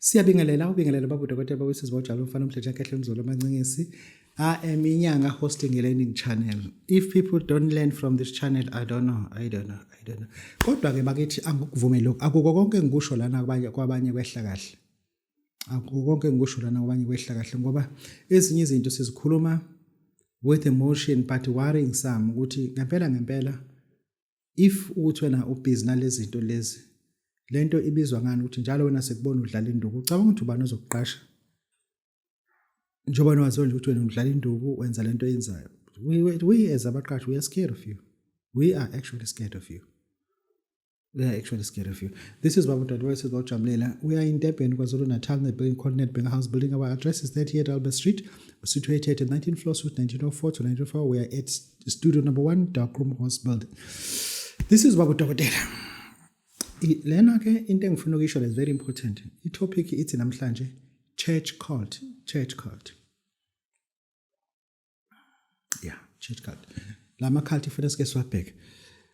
Siyabingelela, ubingelela baba udokotela bawisizi bawujabula umfana omhle njengehle umzolo amancingisi. I am inyanga hosting a learning channel. If people don't learn from this channel, I don't know, I don't know, I don't know. Kodwa ke bakithi angikuvume lokhu. Akuko konke engikusho lana kwabanye kwabanye kwehla kahle. Akuko konke engikusho lana kwabanye kwehla kahle ngoba ezinye izinto sizikhuluma with emotion but worrying some ukuthi ngempela ngempela If ukuthi wena ubhizi nalezi zinto lezi, lento ibizwa ngani ukuthi njalo wena sekubona udlala induku, ucabanga ukuthi ubani ozokuqasha? Njengoba waziwa nje ukuthi wena udlala induku, wenza lento oyenzayo. We as abaqashi, we are scared of you. We are actually scared of you. We are actually scared of you. This is Babu Dadewethu Sizojabulela. We are in Durban, KwaZulu-Natal, in the building called Nedbank House Building. Our address is 38 Albert Street. We're situated at 19 floor, suite 1904 to 1904. We are at studio number 1, Darkroom House Building. This is Babu Dokotela. Lena ke into engifuna ukuyisho is very important. I-topic ithi namhlanje church cult, church cult. Yeah, church cult. Lama cult ifuna sike siwabheke.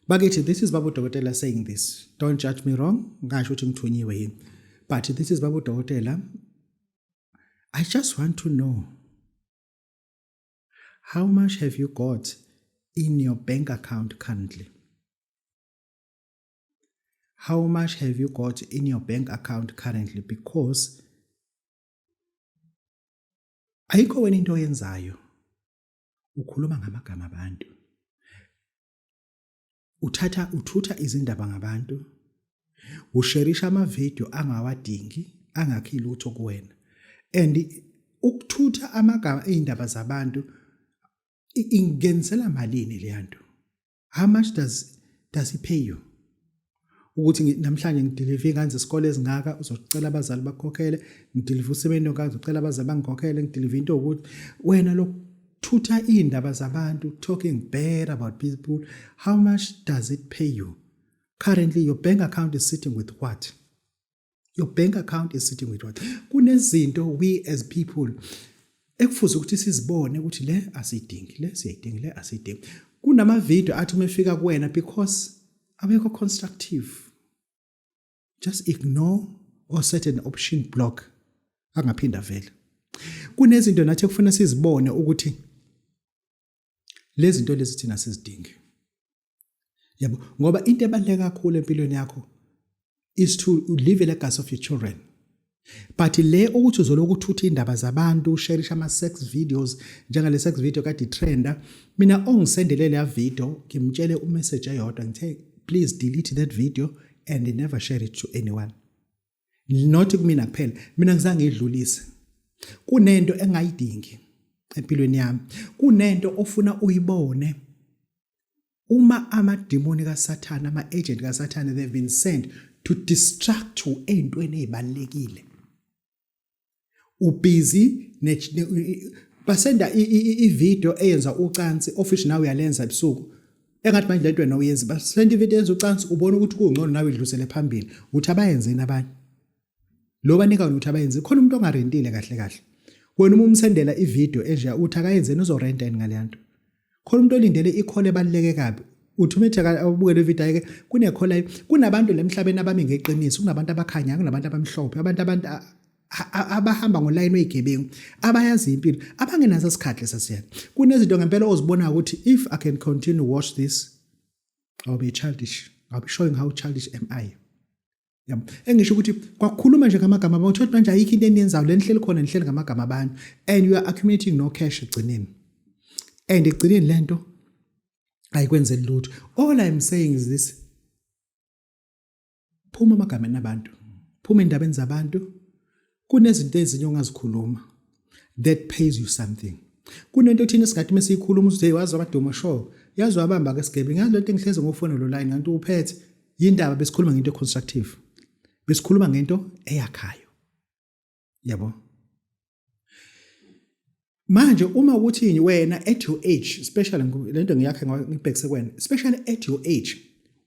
Bakithi this is Babu Dokotela saying this. Don't judge me wrong, ngasho ukuthi ngithunyiwe yini. But this is Babu Dokotela. I just want to know how much have you got in your bank account currently? How much have you got in your bank account currently? Because ayikho wena into oyenzayo, ukhuluma ngamagama abantu, uthatha uthutha izindaba ngabantu, usherisha amavidiyo angawadingi, angakhi lutho kuwena, and ukuthutha amagama izindaba zabantu ingenisela malini leyanto? How much does he pay you ukuthi namhlanje ngidelive ingane zesikole ezingaka, uzocela abazali bakhokhele, ngidelive usebenzi ongaka, uzocela abazali bangikhokhele, ngidelive into ukuthi wena lokuthutha iy'ndaba zabantu, talking bad about people, how much does it pay you currently? Your bank account is sitting with what? Your bank account is sitting with what? Kunezinto we as people ekufuze ukuthi sizibone ukuthi le asiyidingi, le siyayidingi, le asiyidingi. Kunama-video athi uma efika kuwena, because awekho constructive, just ignore or set an option block, angaphinda vele. Kunezinto nathi ekufuna sizibone ukuthi lezi zinto lezi thina sizidingi, yabo, ngoba into ebaluleke kakhulu empilweni yakho is to live a legacy of your children. But le ukuthi uzoloku uthutha indaba zabantu, usharisha ama-sex videos njengale sex video kade itrenda, mina ongisendele leya video ngimtshele umessage eyodwa, ngithe, "Please delete that video and never share it to anyone." Not kumina kuphela, mina ngizange ngidlulise. Kunento engayidingi empilweni yami, kunento ofuna uyibone uma amadimoni kaSathane, ama-agent kaSathane, they've been sent to distract you ey'ntweni ey'balulekile. Ubhizi basenda ivideo eyenza ucansi, of which nawe uyalenza ebusuku, engathi manje lento wena uyenzi. Basenda ivideo eyenza ucansi, ubona ukuthi kungcono nawe idlulisele phambili, uthi abayenzeni abanye lo banika wena, ukuthi abayenzi khona umuntu ongarentile kahle kahle. Wena uma umsendela ivideo enje, uthi akayenzeni, uzorenta yini ngale nto? Khona umuntu olindele i-call ebaluleke kabi, uthi uma ethi abukele ivideo ayike kune-call. Kunabantu lemhlabeni abami ngeqiniso, kunabantu abakhanyayo, kunabantu abamhlophe, abantu abahamba ngolayini weyigebengu, abayazi impilo, abangenaso isikhathi lesasiyana. Kunezinto ngempela ozibona ukuthi if I can continue watch this, I'll be childish, I'll be showing how childish am I, yabo. Engisho ukuthi kwakukhuluma nje ngamagama abantu, uthi manje ayikho into eniyenzayo le, nihleli khona, nihleli ngamagama abantu, and you are accumulating no cash egcineni, and egcineni lento ayikwenzeli lutho. All I'm saying is this: phuma emagameni abantu, phuma endabeni zabantu. Kunezinto ezinye ongazikhuluma that pays you something. Kunento thina singathi mesiyikhuluma uthi, "Hey, wazi abaduma sure, yazi wabamba ke sigebengu, yazi lento engihleze ngofona lo line kanti uphethe yindaba." Besikhuluma ngento constructive, besikhuluma ngento eyakhayo, yabo. Manje uma ukuthi wena at your age, especially lento ngiyakhe ngibhekise kuwena, especially at your age,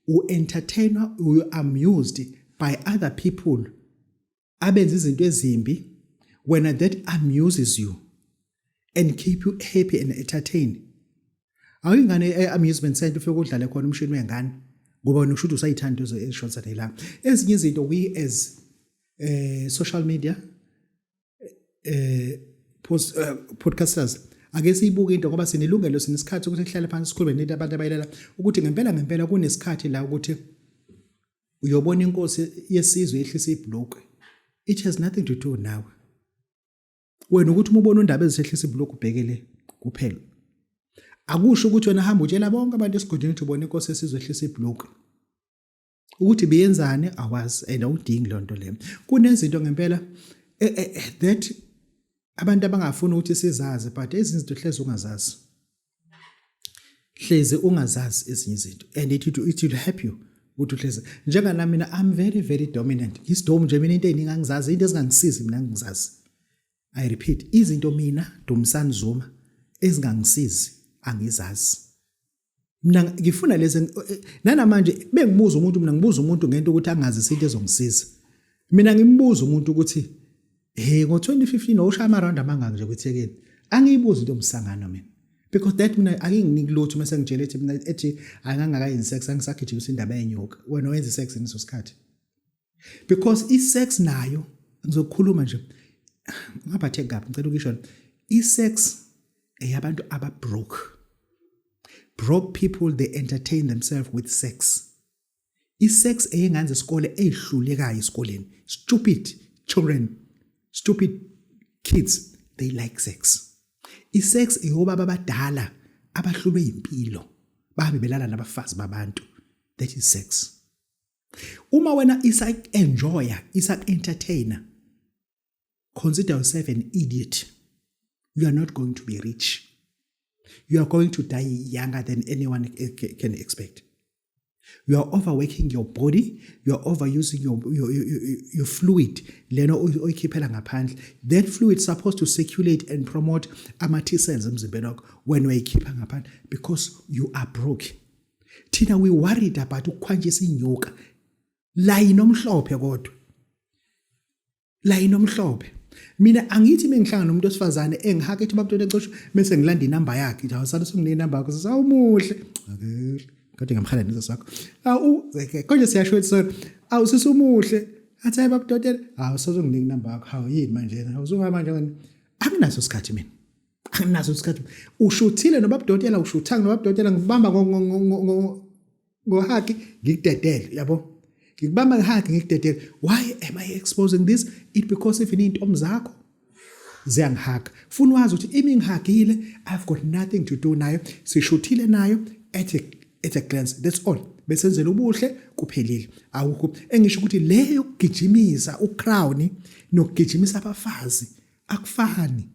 u-entertainwa, you amused by other people abenza izinto ezimbi, wena that amuses you and keep you happy and entertained. Awuyingane e-amusement center ufike udlale khona umshini wengane, ngoba wena usho ukuthi usayithanda ezishonisa la ezinye izinto. We as Social media post podcasters, ake siyibuke into ngoba sinelungelo, sinesikhathi ukuthi sihlale phansi sikhulume nento abantu abayilela ukuthi ngempela ngempela kunesikhathi la ukuthi uyobona inkosi yesizwe yehlisa ibhlukwe. It has nothing to do nawe wena ukuthi uma ubona undaba ezisehlisa ibhlukwe ubhekele kuphela. Akusho ukuthi wena hamba utshela bonke abantu esigodini ukuthi ubona inkosi yesizwe ehlisa ibhlukwe, ukuthi beyenzani awazi and awudingi leyo nto leyo. Kunezinto ngempela that abantu abangafuni ukuthi sizazi, but ezinye izinto hlezi ungazazi, hlezi ungazazi ezinye izinto, and it will help you ukuthi uhlezi njenganami. Mina, I'm very very dominant, isidomu nje mina. Into eziningi angizazi, into ezingangisizi mina angizangisazi. I repeat, izinto mina Dumisani Zuma ezingangisizi angizazi. Mina ngifuna lezi nanamanje bengibuza umuntu, mina ngibuza umuntu ngento ukuthi angazisi into ezongisiza. Mina ngimbuza umuntu ukuthi, hey, ngo-2015 wawushaya ama-round amangaki nje kwithekeni. Angiyibuzi into yomsangano mina because that mina akinginiki lutho. Mase ngitshela ethi mina ethi angangakayenzi sex, angisagijimisa indaba yenyoka. Wena wenza sex ngaleso sikhathi? Because i-sex nayo ngizokukhuluma nje ngaphathe kabi, ngicela ukisho, i-sex eyabantu aba broke. Broke people, they entertain themselves with sex. I-sex eyengane zesikole eyihlulekayo esikoleni, stupid children, stupid kids, they like sex. I-sex eyobaba abadala abahlulwe impilo, bahambe belala nabafazi babantu. That is sex. Uma wena isa enjoya, isa entertainer, consider yourself an idiot. You are not going to be rich. You are going to die younger than anyone can expect. You are overworking your body. You are overusing your fluid lena oyikhiphela ngaphandle. That fluid supposed to circulate and promote ama-T cells emzimbeni wakho, wena uyayikhipha ngaphandle because you are broke. Thina we worried about ukukhwantshisa inyoka layini omhlophe, kodwa layini omhlophe. Mina angithi mengihlangana nomuntu wesifazane engihaka ethi babutona ecosho bese ngilanda inamba yakhe nje, awusale sengine inamba yakho, sawumuhle kodwa ngamhala nezo sakho, awu konje siyasho ukuthi sorry, awu sisumuhle, athi hayi babudokotela, awu sozonginika inamba yakho, hawu yini manje, awusungama manje. Anginaso isikhathi mina, anginaso isikhathi. Ushuthile nobabudokotela, ushuthanga nobabudokotela, ngibamba ngohaki ngikudedele, yabo, ngikubamba ngehaki ngikudedele. Why am I exposing this? It because if intombi zakho ziyangihaga, funa wazi ukuthi imi ngihagile, I've got nothing to do nayo. Sishuthile nayo at a glance, that's all, besenzela ubuhle, kuphelile, awukho. Engisho ukuthi le yokugijimisa ucrown nokugijimisa abafazi akufani,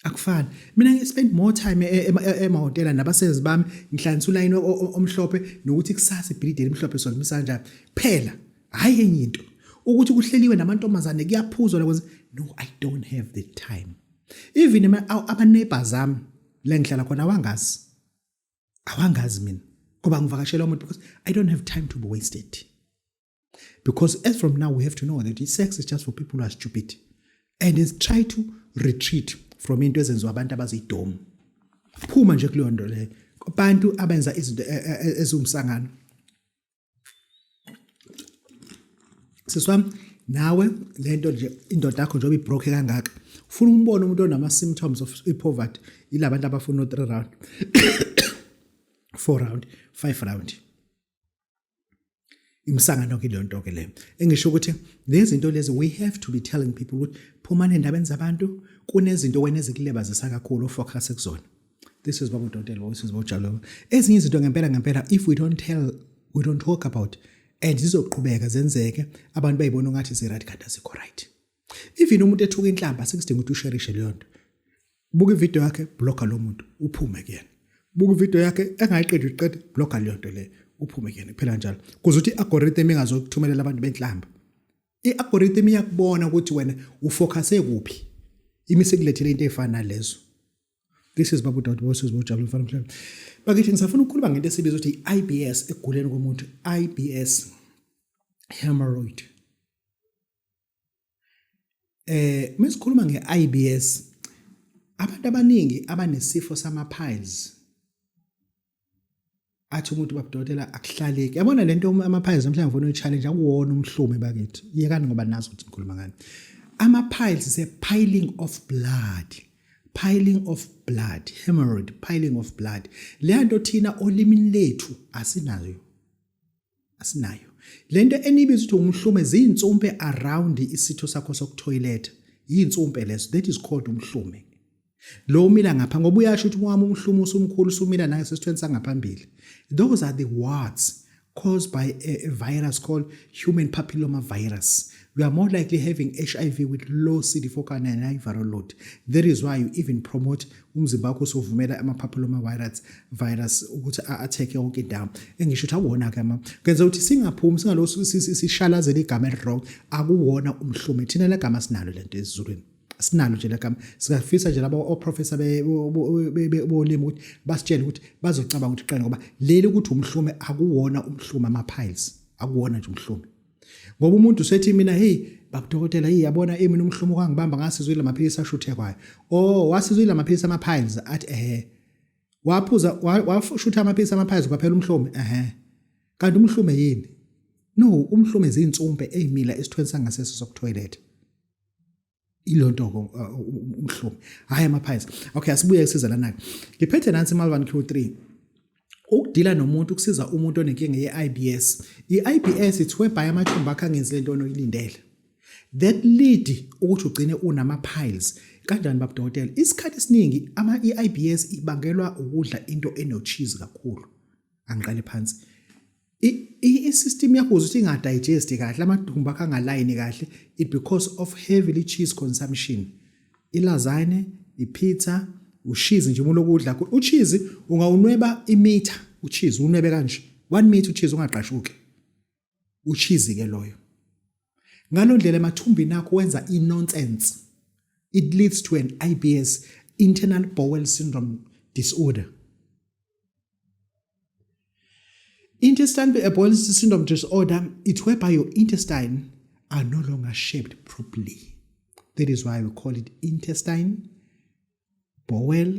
akufani. Mina ngi-spend more time emahhotela nabasebenzi bami, ngihlanganisa ulayini omhlophe nokuthi kusasa ibhilidi elimhlophe solimisa kanjani phela, hhayi enye into ukuthi kuhleliwe namantombazane kuyaphuzwa la. No, I don't have the time. Even ama-neighbors ami la ngihlala khona awangazi, awangazi mina ngoba ngivakashela umuntu because I don't have time to be wasted. Because as from now we have to know that sex is just for people who are stupid and is try to retreat from into ezenziwa abantu abazidomu. Phuma nje kuleyo nto leyo, abantu abenza izinto eziwumsangano. Siswami, nawe lento nje, indoda yakho njengoba ibroke kangaka, ufuna umbone umuntu onama symptoms of i-poverty, yilabantu abafuna u-3 round, 4 round, 5 round. Imsangano ke leyo nto ke leyo. Engisho ukuthi lezi zinto lezi, we have to be telling people ukuthi phumani endabeni zabantu. Kunezinto wena ezikulebazisa kakhulu, ufocus kuzona. This is Baba Udokotela, this is Bojalo. Ezinye izinto ngempela ngempela, if we don't tell, we don't talk about and zizoqhubeka zenzeke, abantu bayibona ngathi zi-right kanti azikho right. Even umuntu ethuka inhlamba, sekusidinga ukuthi usherishe leyo nto. Buka ivideo yakhe, blocka lo muntu, uphume kuyena. Buka ivideo yakhe engayiqedi, uqede, blocka leyo nto leyo, uphume kuyena, kuphela njalo, kuze ukuthi i-algorithm ingazokuthumelela abantu benhlamba. I-algorithm iyakubona ukuthi wena ufocuse kuphi, imise kulethele into ey'fana nalezo. This is Babu Dot Voices, Bojabula mfana mhlawumbe. Bakithi, ngisafuna ukukhuluma ngento esibiza ukuthi i-IBS ekuguleni komuntu, IBS, hemorrhoid. Mesikhuluma nge-IBS, abantu abaningi abanesifo sama piles. Athi umuntu babudokotela akuhlaleki. Yabona lento ama-piles namhlanje ngifuna uyi-challenge akuwona umhlume bakithi. Yekani ngoba nazi ukuthi ngikhuluma ngani. Ama-piles is a piling of blood. Piling of blood, hemorrhoid, piling of blood. Leya nto thina olimini lethu asinayo. Asinayo. Lento enibiza ukuthi umhlume zinsumpe around isitho sakho sokuthoyiletha. Yinsumpe lezo. That is called umhlume. Lo umila ngapha ngoba uyasho ukuthi wami umhlume usumkhulu usumila nangesesithweni sangaphambili. Those are the warts caused by a virus called human papilloma virus. You are more likely having HIV with low CD4 count and high viral load. That is why you even promote umzimba wakho usuvumela ama-papilloma virus ukuthi a-attack yonke indawo. Engisho ukuthi akuwona-ke ama kwenza ukuthi singaphumi singalo sishalazele igama eli-wrong akuwona umhlume. Thina legama sinalo lento esiZulwini. Sinalo nje legama. Singafisa nje laba oprofessor bolimi ukuthi basitshele ukuthi bazocabanga ukuthi qala ngoba leli ukuthi umhlume akuwona umhlume ama-piles akuwona nje umhlume. Ngoba umuntu usethi mina hey babudokotela hey yabona eh mina umhlumo kwangibamba ngasizwe lamaphilisi ashuthekwayo. Oh wasizwe lamaphilisi ama piles athi ehe. Waphuza washutha amaphilisi ama piles kwaphela umhlume ehe. Kanti umhlume yini? No umhlume zinsumpe ezimila esithweni sangasese sokuthoyiletha. Ilonto umhlume. Hayi ama piles. Okay asibuye kusiza lana. Ngiphethe nansi Malvan Q3. Ukudila nomuntu kusiza umuntu onenkinga ye-IBS. I-IBS it's whereby amathumbu akhe angenzi lento onoyilindele. That lead ukuthi ugcine unama piles. Kanjani babudokotela? Isikhathi esiningi ama i-IBS ibangelwa ukudla into eno cheese kakhulu. Angiqale phansi. I-system yakho uze ukuthi ingadigest kahle amadumbu akho angalayini kahle it because of heavily cheese consumption. Ilasagne, ipizza, ushizi nje umuntu okudla ucheese ungawunweba imitha ucheese unwebe kanje 1 meter ucheese ungaqashuki ucheese ke loyo ngalondlela emathumbini akho wenza i-nonsense it leads to an IBS internal bowel syndrome disorder. Intestinal bowel syndrome disorder, it's whereby your intestine are no longer shaped properly. That is why we call it intestine bowel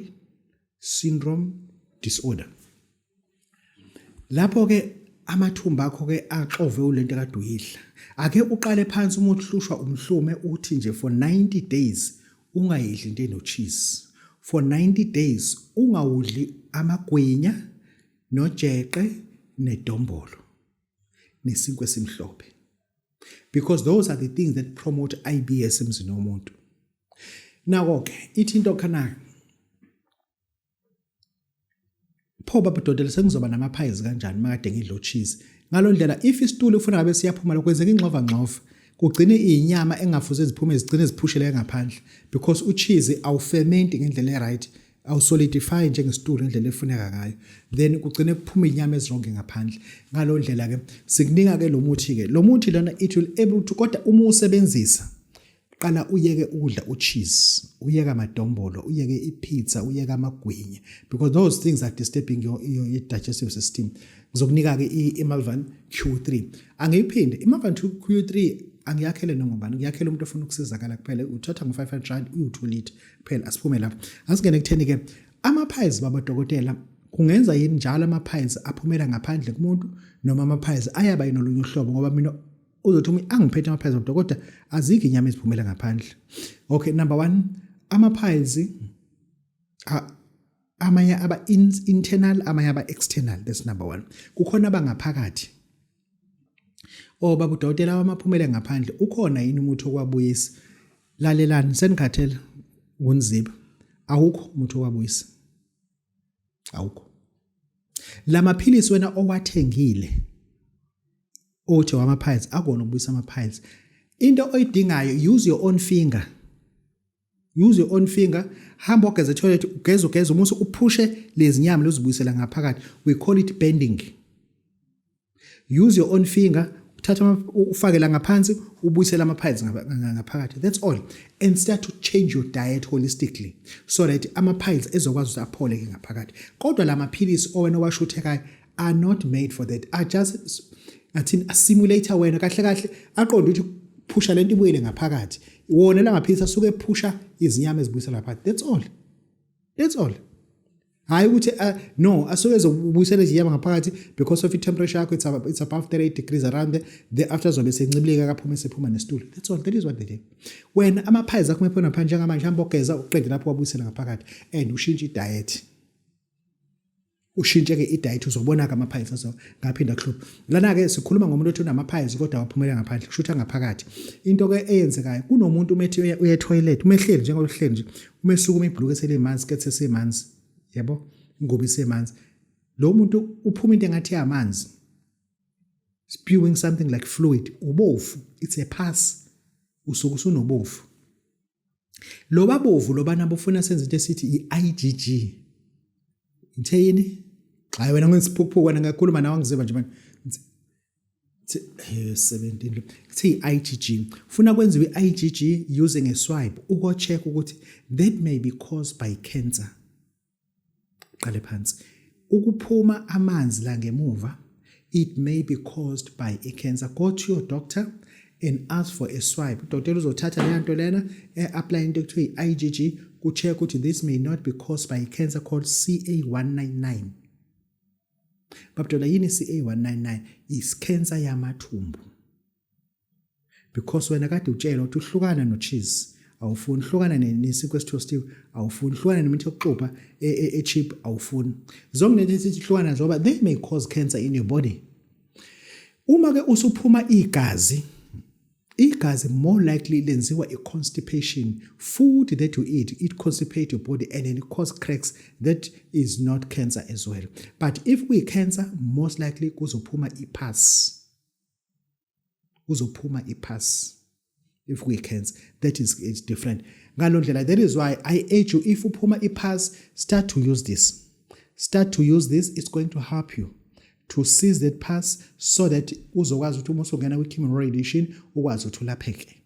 syndrome disorder. Lapho ke amathumba akho ke axove ulento kade uyidla. Ake uqale phansi uma uhlushwa umhlume uthi nje for 90 days ungayidli into eno cheese. For 90 days ungawudli amagwinya nojeqe nedombolo nesinkwa esimhlophe. Because those are the things that promote IBS emzini womuntu. Nako ke ithi into khana pho baba dodela sengizoba nama-pies kanjani makade ngidla cheese ngalo ndlela if isitulo ufuna ngabe siyaphuma lokho kwenzeka ingxova ngxova kugcine izinyama engafuze ziphume zigcine ziphushele ngaphandle because ucheese awufermenti ngendlela e-right awusolidify njengesitulo ngendlela efuneka ngayo then kugcine kuphuma inyama ezironge ngaphandle ngalo ndlela ke sikunika ke lo muthi ke lo muthi lona it will able to kodwa uma usebenzisa Qala uyeke ukudla ucheese, uyeke amadombolo, uyeke ipizza, uyeke amagwinya because those things are disturbing your digestive system. Ngizokunika ke iMalvan Q3. Angiyiphinde iMalvan Q3 angiyakhele noma ngubani, ngiyakhele umuntu ofuna ukusizakala kuphela. Uthatha ngo-500 rand uyu-2 litre kuphela asiphume lapho. Asingene kutheni ke ama-pies baba dokotela kungenza yini njalo ama-pies aphumela ngaphandle kumuntu noma ama-pies ayaba yinolunye uhlobo ngoba mina uzothi umuntu angiphethe ama-piles kodwa kodwa azikho inyama eziphumela ngaphandle. Okay, number 1 ama-piles amanye aba internal amanye aba external, that's number 1. Kukhona abangaphakathi oh baba udokotela wamaphumela ngaphandle ukhona yini umuthi okwabuyisa? Lalelani senikhathele kunziba, awukho umuthi okwabuyisa, awukho. Lamaphilisi wena owathengile othi wama-piles akona ukubuyisa ama-piles. Into oyidingayo, use your own finger, use your own finger, hamba ogeza etoilet, ugeze ugeze umusu uphushe lezi nyama lozibuyisela ngaphakathi, we call it bending. Use your own finger, uthatha ufake la ngaphansi ubuyisele ama-piles ngaphakathi, that's all, and start to change your diet holistically so that ama-piles ezokwazi ukuthi aphole ke ngaphakathi. Kodwa la maphilisi owena owashuthekayo are not made for that, are just ngathini asimulator wena kahle kahle aqonde ukuthi phusha lento ibuyele ngaphakathi. Wona la maphilisi asuke ephusha izinyama ezibuyisela ngaphakathi, that's all, that's all. Hayi ukuthi no, asuke ezobuyisela nje inyama ngaphakathi because of i-temperature yakho, it's above 38 degrees around there. Thereafter zobe sencibilika, kaphuma sephuma nesitulo. That's all, that is what they do. Wena ama-piles akho mephuma phandle njengamanje, hamba ogeza, uqede lapho wabuyisela ngaphakathi and ushintshe i-diet. Ushintshe-ke i-diet, uzobona-ke ama-piles azo ngaphinda kuhlupha. Lana-ke sikhuluma ngomuntu othi unama-piles kodwa waphumela ngaphandle, kusho ukuthi angaphakathi. Into-ke eyenzekayo kunomuntu uma ethi uya etoilet, uma ehleli njengoba uhleli nje, uma esukuma ibhuluku eselimanzi, isiketi sesimanzi, yabo, ingubo isemanzi, lo muntu uphuma into engathi yamanzi, spewing something like fluid, ubovu, it's a pus, usuke usunobovu. Loba bovu lobana bufuna senze into esithi i-IgG. Ngithe yini? Hayi wena, ngisiphukuphuku wena, ngiyakhuluma nawe angiziva nje manje. 17 kuthi i-IgG, funa kwenziwe i-IgG using a swab uko-check ukuthi that may be caused by cancer. Qale phansi, ukuphuma amanzi la ngemuva, it may be caused by a cancer. Go to your doctor and ask for a swab. Udokotela uzothatha leya nto lena, e-apply into ekuthiwa i-IgG ku-check ukuthi this may not be caused by a cancer called CA199. Babdola, yini CA199? Is cancer yamathumbu, because wena kade utshelwa ukuthi uhlukana no cheese, awufuni, hlukana nesinkwa esithostiwe, awufuni, hlukana nemithi yokuxubha e-cheap, awufuni. Zonke lezi sithi hlukana ngoba they may cause cancer in your body. Uma ke usuphuma igazi, igazi more likely lenziwa i-constipation. Food that you eat, it constipate your body and then it cause cracks. That is not cancer as well, but if kuyi-cancer, most likely kuzophuma i-pus, kuzophuma i-pus if kuyi-cancer. That is, it's different ngalo ndlela. That is why I urge you, if uphuma i-pus, start to use this, start to use this. It's going to help you to seize that pus so that uzokwazi ukuthi uma usungena kwi-chemo radiation ukwazi ukuthi ulapheke,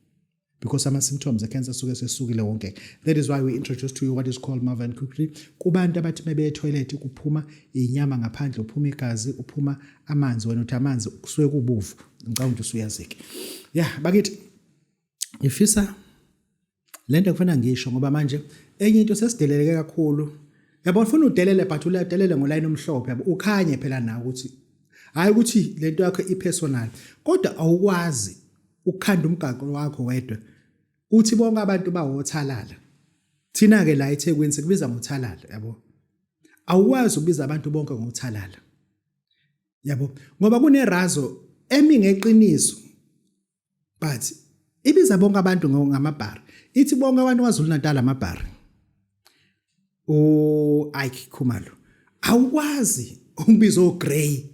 because ama-symptoms e-cancer suke sesukile wonke. That is why we introduce to you what is called Marvan Quickly kubantu abathi mebeye etoilet kuphuma inyama ngaphandle, uphuma igazi, uphuma amanzi. Wena uthi amanzi, kusuke kubovu. Ngicabanga ukuthi usuyazike. Ya bakithi, ngifisa lento kufanele ngisho ngoba manje enye into sesideleleke kakhulu, yabo. Ufuna udelele, but udelele ngolayini omhlophe, yabo, ukhanye phela nawe ukuthi hayi ukuthi lento yakho ipersonal, kodwa awukwazi ukukhanda umgaqo wakho wedwa uthi bonke abantu bawothalala. Thina ke la eThekwini sikubiza ngothalala, yabo. Awukwazi ukubiza abantu bonke ngothalala, yabo, ngoba kunerazo emi ngeqiniso but ibiza bonke abantu ngamabhari, ithi bonke abantu kwaZulu Natal amabhari. O Ike Khumalo, awukwazi ukubiza oGrey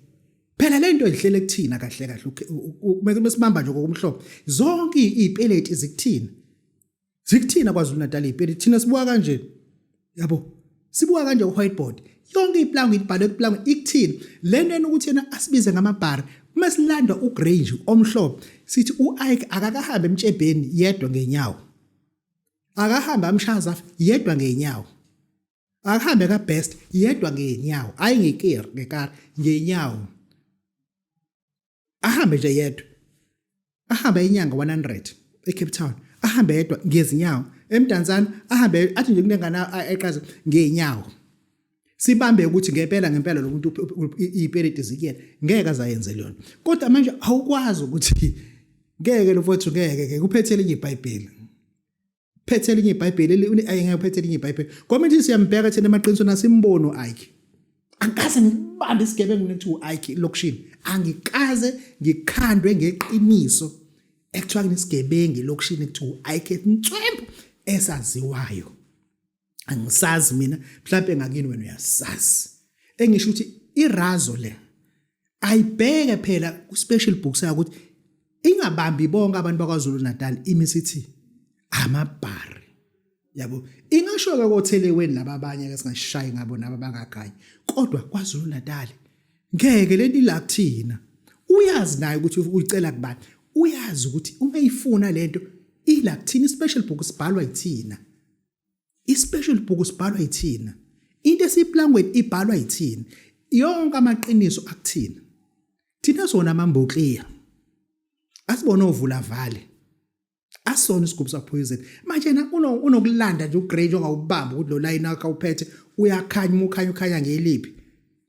phela. Lento ihlele kuthina kahle kahle, mesibamba nje kokumhlophe, zonke izipeleti zikuthina, zikuthina kwaZulu Natal izipeleti. Thina sibuka kanje, yabo, sibuka kanje u-whiteboard, yonke iplango ibhalwe kuplango, ikuthini lento yena ukuthi yena asibize ngamabhari. Uma silanda uGrey nje omhlophe, sithi u-Ike akakahambe emtshebheni yedwa ngenyawo, akahambe amshaza yedwa ngenyawo, akahambe ka-Best yedwa ngenyawo, hayi ngekiri, ngekari, ngenyawo, ahambe nje yedwa, ahambe inyanga 100 eCape Town, ahambe yedwa ngezinyawo eMdantsane, ahambe athi nje kunengane eqaza ngezinyawo, sibambe ukuthi ngempela ngempela lo muntu ipeleti zikuyena, ngeke azayenze lona. Kodwa manje awukwazi ukuthi ngeke lo mfowethu, ngeke ke kuphethe elinye iBhayibheli, phethe elinye iBhayibheli, ayingeke uphethe elinye iBhayibheli. Ngoba nje siyambheka thina emaqiniso, nasimbono Ike. Angikaze ngibambe isigebengu nethi u-Ike elokishini, angikaze ngikhandwe ngeqiniso ekuthiwa kunesigebengu elokishini ekuthiwa u-Ike Ncwembu esaziwayo. Angisazi mina, mhlawumbe ngakini wena uyasazi. Engisho ukuthi irazo le ayibheke phela ku special books yakho ukuthi ingabambi bonke abantu bakwaZulu Natal imisithi amabhari, yabo. Ingasho ke kotheleweni laba abanye ke singashayi ngabo nabo abangaganye, kodwa kwaZulu Natal ngeke. Lento ila kuthina, uyazi naye ukuthi uyicela kubani, uyazi ukuthi uma eyifuna lento ila kuthina. I-special book sibhalwa yithina, i-special book sibhalwa yithina, into esiyiplangweni ibhalwa yithina, yonke amaqiniso akuthina. Thina sona amambokliya asibona ovula vale, asona isigubhu sapoison. Manje yena unokulanda nje uGrey ongawubamba ukuthi lo line wakhe awuphethe. Uyakhanya uma ukhanya, ukhanya ngeliphi?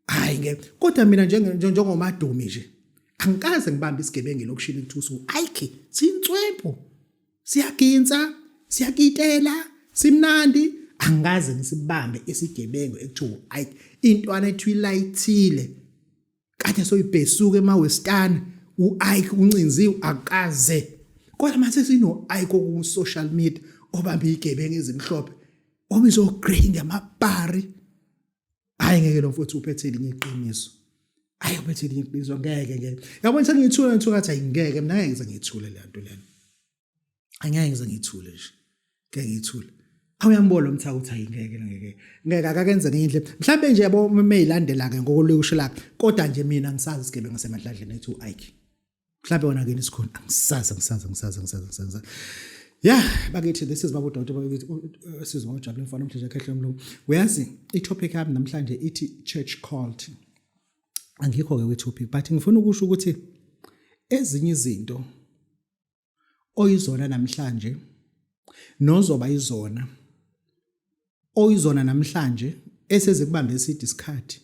Hayi ngeke. Kodwa mina njengomadumi nje, angikaze ngibambe isigebengu elokishini kuthiwa usu-Ike. Sinswempu, siyaginsa, siyakitela, simnandi. Angikaze ngisibambe isigebengu ekuthiwa u-Ike. Intwana ethiwa ilayithile kade soyibhesuka emawestani, u-Ike uncinziwe, akaze. Kodwa mase sino-Ike ku-social media obamba igebengu ezimhlophe, obizwa o-grey ngamapari. Hayi ngeke, lo mfowethu uphethe elinye iqiniso. Hayi, uphethe elinye iqiniso. Ngeke, ngeke. Yabona, sengiyithule, ngithuka ngathi hayi ngeke, mina ngeke ngize ngiyithule le nto lena. Angeke ngize ngiyithule nje, ngeke ngiyithule. Awuyambona lo mthaka ukuthi hayi ngeke, ngeke, ngeke, akakenze ngenye indlela mhlawumbe nje, yabo, meyilandela ke ngokolukusho lakhe. Kodwa nje mina ngisazi isigebengu semadladleni ethi u-Ike. Mhlawumbe wona kini sikhona, angisazi, angisazi, angisazi, angisazi, angisazi. Ya bakithi, this is baba udokotela bakithi, sizwa ujabule mfana omhle nje, umlungu. Uyazi, i-topic yami namhlanje ithi church cult. Angikho ke kwi-topic, but ngifuna ukusho ukuthi ezinye izinto oyizona namhlanje nozoba izona, oyizona namhlanje esezikubambe eside isikhathi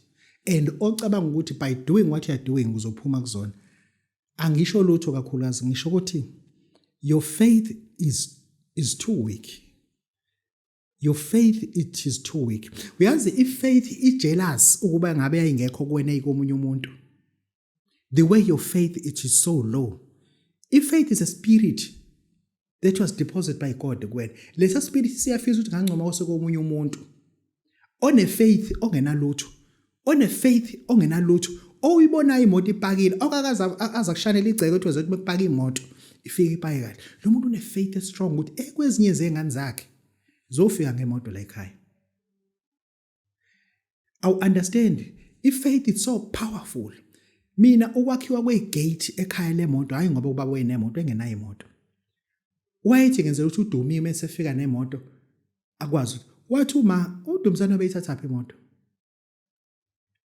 and ocabanga ukuthi by doing what you are doing uzophuma kuzona, angisho lutho kakhulukazi. Ngisho ukuthi your faith is too weak. Your faith, it is too weak. Uyazi, i-faith i-jealous ukuba ngabe yayingekho kuwena, ikomunye umuntu. The way your faith, it is so low. I-faith is a spirit that was deposited by God kuwena. Lesa spirit siyafisa ukuthi ngangcoma osekomunye umuntu one-faith ongenalutho, one-faith ongenalutho, oyibonayo imoto ipakile, okakaze aza kushanela igceke ethi wezothi bekupaka imoto, ifike ipake kahle. Lo muntu une-faith strong ukuthi ekwezinye zey'ngane zakhe zofika ngemoto la ekhaya. Awu understand, i-faith is so powerful. Mina, ukwakhiwa kwegate ekhaya lemoto, hayi ngoba ubaba wayenemoto, engenayo imoto, wayethi ngenzela ukuthi uDumile esefika nemoto akwazi. Wathi uma uDumisane beyithathaphi imoto.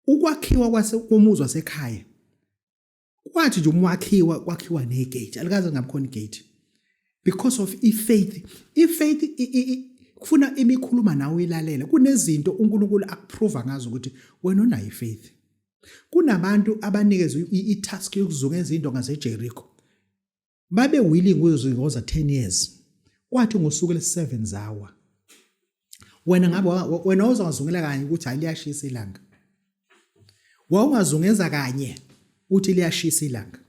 Ukwakhiwa kwase komuzi wasekhaya, kwathi nje umwakhiwa kwakhiwa negate, alikaze ngabe khona igate because of i-faith. I-faith kufuna imikhuluma nawe uyilalele. Kunezinto uNkulunkulu akuprova ngazo ukuthi wena unayo i-faith. Kunabantu abanikezwe i-task yokuzungeza into ngaseJericho, babe willing ukuzungoza 10 years, kwathi ngosuku lesi-7 zawa. Wena ngabe wena uzongazungela kanye ukuthi hayi, liyashisa ilanga? Wawungazungeza kanye uthi liyashisa ilanga?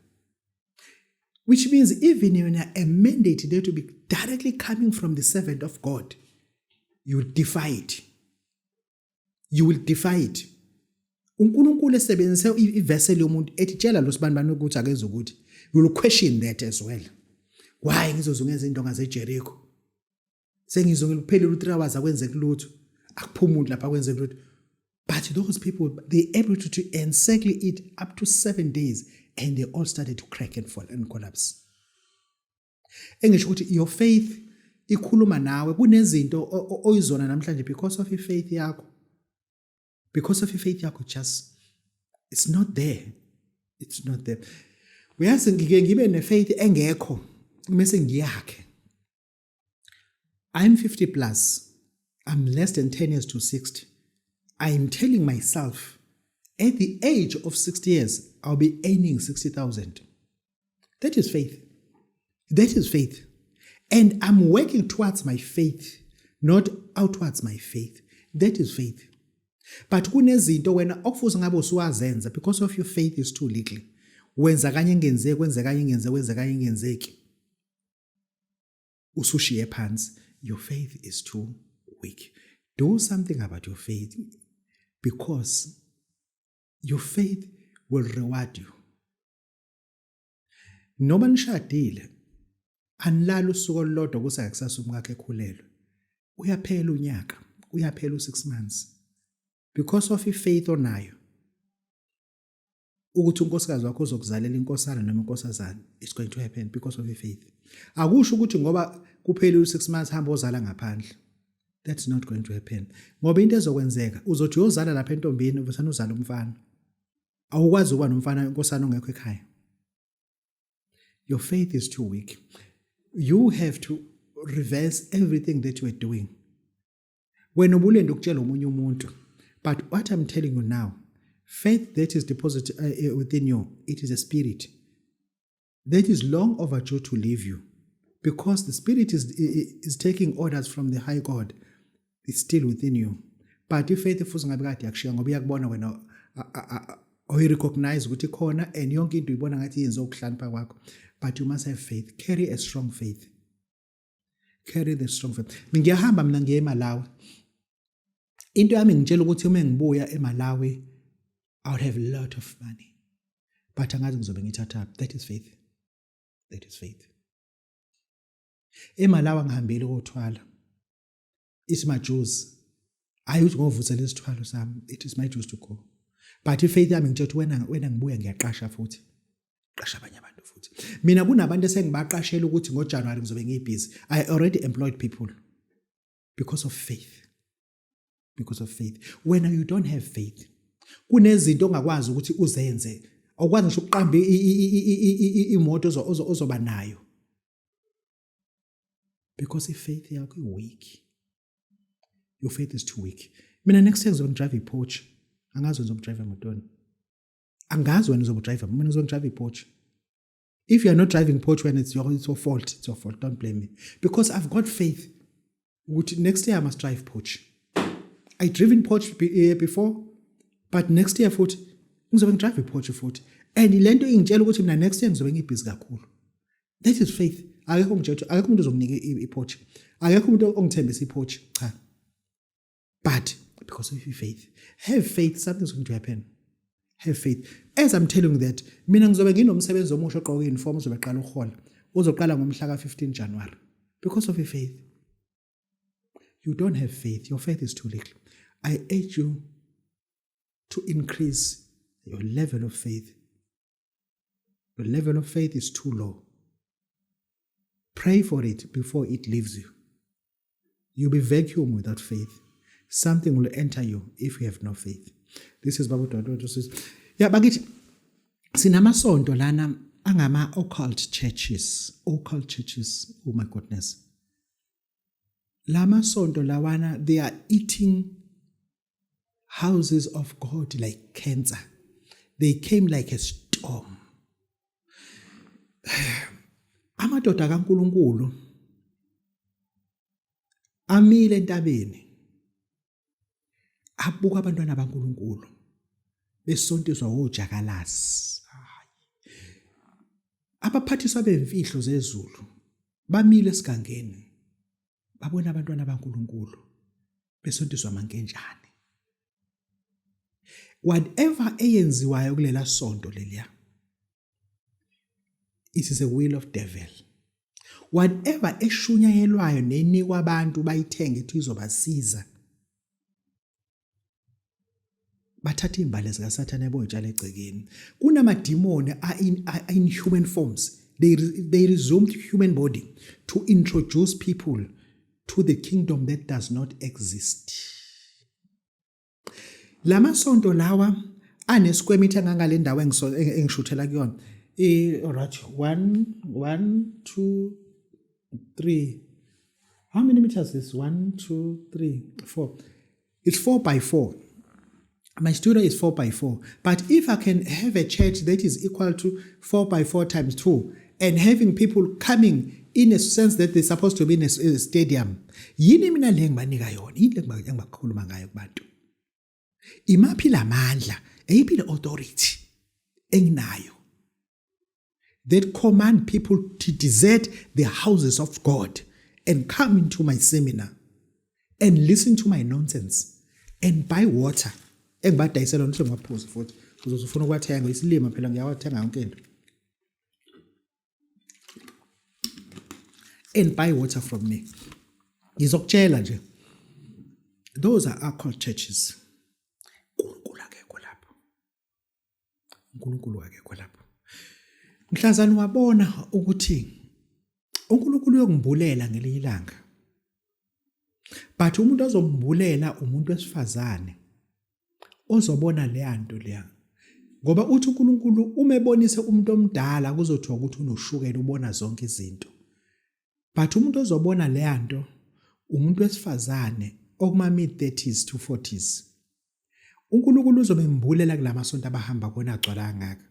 Which means even when a mandate there to be directly coming from the servant of God, you will defy it, you will defy it. UNkulunkulu esebenzise ivessel yomuntu ethi tshela lo sibani bani ukuthi akenze ukuthi, you will question that as well. Why ngizozungeza into ngaseJericho? Sengizongela kuphelile u3 hours, akwenzeki lutho, akuphuma umuntu lapha, akwenzeki lutho. But those people, they able to encircle it up to 7 days and they all started to crack and fall and collapse. Engisho ukuthi your faith ikhuluma nawe. Kunezinto oyizona namhlanje because of i-faith yakho, because of i-faith yakho just it's not there, it's not there. Uyazi, ngike ngibe ne-faith engekho mase ngiyakhe. I'm 50 plus, I'm less than 10 years to 60. I'm telling myself at the age of 60 years I'll be earning 60,000. That is faith, that is faith, and I'm working towards my faith, not outwards my faith. That is faith. But kunezinto wena okufuze ngabe usuwazenza, because of your faith is too little, wenza kanye ingenzeki, wenza kanye ingenzeki, wenza kanye ingenzeki, usushiye phansi. Your faith is too weak. Do something about your faith because your faith will reward you. Noma nishadile, anilala usuku olulodwa kusa kusasa umkakhe ekhulelwe, uyaphela unyaka, uyaphela u6 months because of ifaith onayo ukuthi unkosikazi wakho uzokuzalela inkosana noma inkosazana. It's going to happen because of ifaith. Akusho ukuthi ngoba kuphelile u6 months hamba ozala ngaphandle. That's not going to happen, ngoba into ezokwenzeka, uzothi uyozala lapha entombini, uvesana uzala umfana. Awukwazi ukuba nomfana, inkosana ongekho ekhaya. Your faith is too weak. You have to reverse everything that you are doing. Wena ubulenda ukutshela omunye umuntu. But what I'm telling you now, faith that is deposited within you, it is a spirit that is long overdue to leave you, because the spirit is taking orders from the high God. It's still within you, but ifaith futhi ngabe kade yakushiya, ngoba iyakubona wena, oyirecognize ukuthi khona, and yonke into uyibona ngathi yenziwa ukuhlakanipha kwakho. But you must have faith. Carry a strong faith. Carry the strong faith. Ngiyahamba mina, ngiye eMalawi. Into yami ngitshela ukuthi uma ngibuya eMalawi, I would have a lot of money, but angazi ngizobe ngithatha. That is faith. That is faith. EMalawi ngihambile kothwala. It's my dues. Hayi ukuthi ngovuthela isithwalo sami. It is my dues to go, but ifaith yami ngitshela ukuthi wena ngibuya ngiyaqasha futhi, qasha abanye abantu futhi. Mina kunabantu esengibaqashela ukuthi ngoJanuary ngizobe ngiyibusy. I already employed people because of faith, because of faith. When you don't have faith, kunezinto ongakwazi ukuthi uzenze. Awukwazi ngisho ukuqamba imoto ozoba nayo, because ifaith yakho i-weak. Your faith is too weak. Mina next year ngizobe ngidrive iPorsche. Angazi wena uzobe emotweni, angazi wena uzobe udrive. Mina ngizobe ngidrive iPorsche. If you are not driving Porsche when it's your fault. It's your fault. Don't blame me, because I've got faith ukuthi next year I must drive Porsche. I driven Porsche before, but next year futhi ngizobe ngidrive iPorsche futhi, and lento ingitshela ukuthi mina next year ngizobe ngibusy kakhulu. That is faith. Akekho ngitshela, akekho umuntu ozonginika iPorsche, akekho umuntu ongithembisa iPorsche, cha. But because of your faith. Have faith, something's going to happen. Have faith. As I'm telling you that, mina ngizobe nginomsebenzi omusha ogqoka uniform, uzobe qala uhola, uzoqala ngomhla ka-15 January, because of your faith. You don't have faith. Your faith is too little. I urge you to increase your level of faith. Your level of faith is too low. Pray for it before it leaves you. You'll be vacuum without faith. Something will enter you if you have no faith. This is Babu Dodo. Yeah, bakithi, sinamasonto lana angama occult churches, occult churches. Oh my goodness. Lamasonto lawana, they are eating houses of God like cancer. They came like a storm. Amadoda kaNkuluNkulu amile entabeni, abuka abantwana baNkuluNkulu besontiswa ojakalasi. Abaphathiswa bemfihlo zezulu bamile esigangeni, babona abantwana baNkuluNkulu besontiswa amankentshane. Whatever eyenziwayo kulela sonto leliya, it is a will of devil. Whatever eshunyayelwayo nenikwa abantu bayithenge ethi izobasiza, bathatha izimbali zikaSathane boyitshala egcekeni. Kunamadimoni are in human forms. They resumed human body to introduce people to the kingdom that does not exist. Lamasonto lawa ane square meter ngangale ndawo engishuthela kuyona. Alright, 1 1 2 3. How many meters is 1 2 3 4? It's 4 by 4. My studio is 4 by 4. But if I can have a church that is equal to 4 by 4 times 2 and having people coming in a sense that they're supposed to be in a stadium, yini mina le ngibanika yona? Yini le engibakhuluma ngayo kubantu? Imaphi lamandla? Eyiphi le authority enginayo that command people to desert the houses of God and come into my seminar and listen to my nonsense and buy water engibadayisela ngisho ngaphuzi futhi uzoze ufuna ukuwathenga? Isilima phela, ngiyawathenga yonke into. And buy water from me. Ngizokutshela nje, those are occult churches. uNkulunkulu akekho lapho, uNkulunkulu akekho lapho. Mhlazana wabona ukuthi uNkulunkulu uyongimbulela ngelinye ilanga, but umuntu ozombulela umuntu wesifazane ozobona leya nto leya, ngoba uthi uNkulunkulu uma ebonise umuntu omdala kuzothiwa ukuthi unoshukela, ubona zonke izinto, but umuntu ozobona leya nto umuntu wesifazane okuma mid 30s to 40s. uNkulunkulu uzobembulela kulamasonto abahamba kona agcwala kangaka.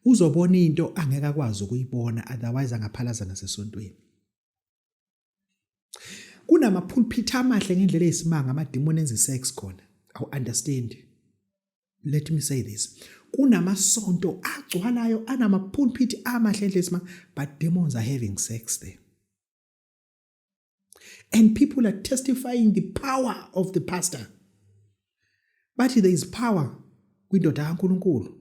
Uzobona into angeke akwazi ukuyibona otherwise angaphalaza nasesontweni. Kunama-pulpit amahle ngendlela eyisimanga amadimoni enza sex khona. Awu understand. Let me say this. Kunamasonto agcwalayo anama-pulpit amahle ngendlela eyisimanga but demons are having sex there. And people are testifying the power of the pastor. Bathi there is power kwindoda kaNkuluNkulu.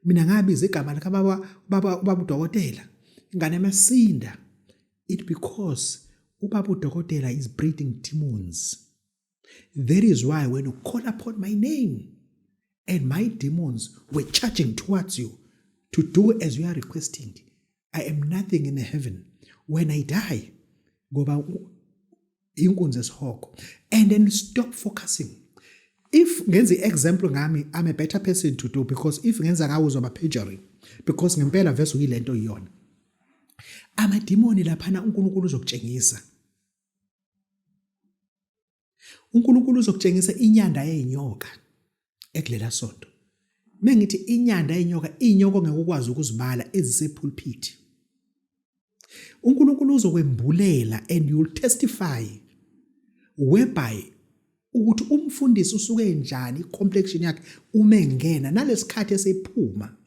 Mina ngabiza igama likababa ubaba ubaba udokotela. Ingane yamasinda. It because ubaba udokotela is breeding demons. That is why when you call upon my name and my demons were charging towards you to do as you are requesting, I am nothing in heaven. When I die, ngoba inkunzi esihogo. And then stop focusing. If ngenza i-example ngami, I'm a better person to do because if ngenza ngawe uzoba perjury because ngempela vese uyilento iyona. Amadimoni laphana uNkulunkulu uzokutshengisa. uNkulunkulu uzokutshengisa inyanda yeyinyoka ekulela sonto. Mengithi inyanda yeyinyoka, inyoka ongeke ukwazi ukuzibala ezisepulpit. uNkulunkulu uzokwembulela and you'll testify whereby ukuthi umfundisi usuke njani i-complexion yakhe uma engena nalesikhathi esephuma.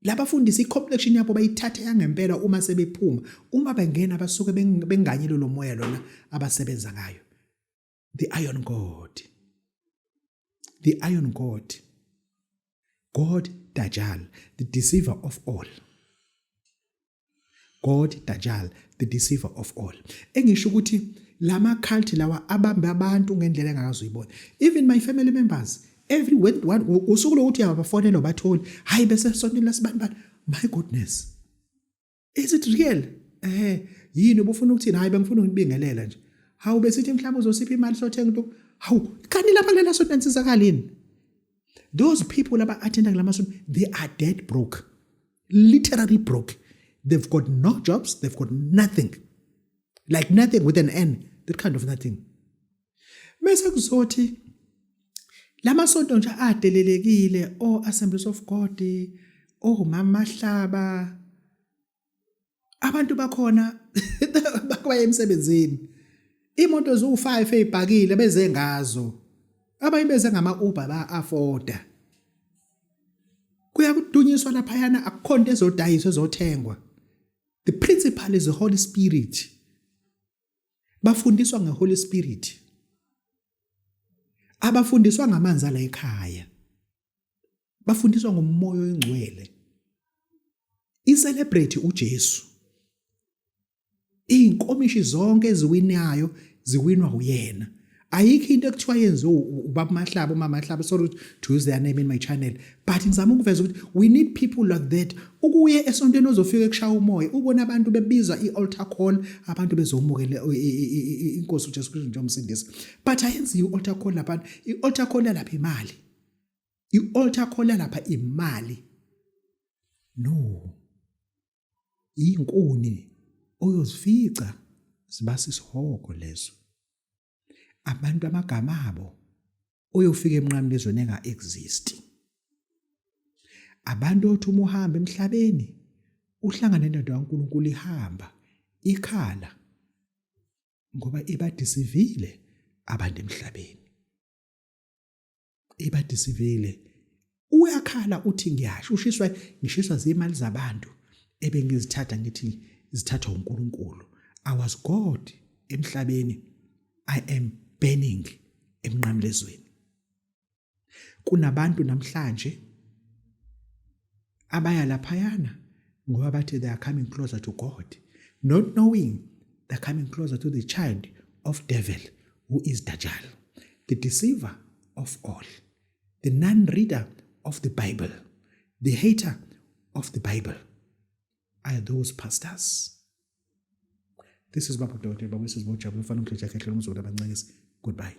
Labafundisi i-complexion yabo bayithatha yangempela uma sebephuma, uma bengena basuke benganyelwe lo moya lona abasebenza ngayo. The iron God. The iron God. God Dajjal, the deceiver of all. God Dajjal, the deceiver of all. Engisho ukuthi lama cult lawa abambe abantu ngendlela engakaze uyibone. Even my family members, every when one usuku lokuthi uyabafonela ubatholi, hayi bese sontweni lasibani bani. My goodness. Is it real? Eh, yini ubufuna ukuthini? Hayi bengifuna ukubingelela nje. Hawu besithi mhlawumbe uzosipha imali sothenga into. Hawu, kanti lapha kulela sonto nisizakala yini? Those people aba attenda kulamasonto they are dead broke. Literally broke. They've got no jobs, they've got nothing. Like nothing with an N, that kind of nothing. Bese kuzothi lamasonto nje adelelekile o Assemblies of God, o Mama Mahlaba abantu bakhona bakuya emsebenzini. Imoto ziwu5 ezibhakile beze ngazo. Abanye beze ngama Uber ba afforda. Kuyakudunyiswa laphayana akukho nto ezodayiswa ezothengwa. The principal is the Holy Spirit. Bafundiswa ngeHoly Spirit. Abafundiswa ngamanzi ala ekhaya. Bafundiswa ngomoya oyingcwele. I-celebrate uJesu. Izinkomishi zonke eziwinayo ziwinwa uyena. Ayikho into ekuthiwa yenziwe ubaba Mahlaba umama Mahlaba sorry to use their name in my channel but ngizama ukuveza ukuthi we need people like that ukuye esontweni ozofika ekushaya umoya ubona abantu bebiza i-altar call abantu bezomukela inkosi uJesu Kristu njengomsindisi but ayenziwe i-altar call lapha i-altar call yalapha imali i-altar call yalapha imali no Izinkuni oyozifica zibasa isihogo lezo. Abantu amagama abo oyofika emnqamlezweni enga exist. Abantu othi uma uhamba emhlabeni uhlangane nendoda kaNkulunkulu ihamba ikhala ngoba ibadisivile abantu emhlabeni. Ibadisivile uyakhala uthi ngiyasho ushiswa ngishiswa zimali zabantu ebengizithatha ngithi zithathwa uNkulunkulu. I was God emhlabeni I am burning emnqamlezweni. Kunabantu namhlanje abaya laphayana ngoba bathi they are coming closer to God not knowing they're coming closer to the child of devil who is Dajjal, the deceiver of all, the non-reader of the Bible, the hater of the Bible are those pastors. This is Baba Dokotela, Baba Sizibojabula, ufana umhleja khehle umzukulu abancekisi. Goodbye.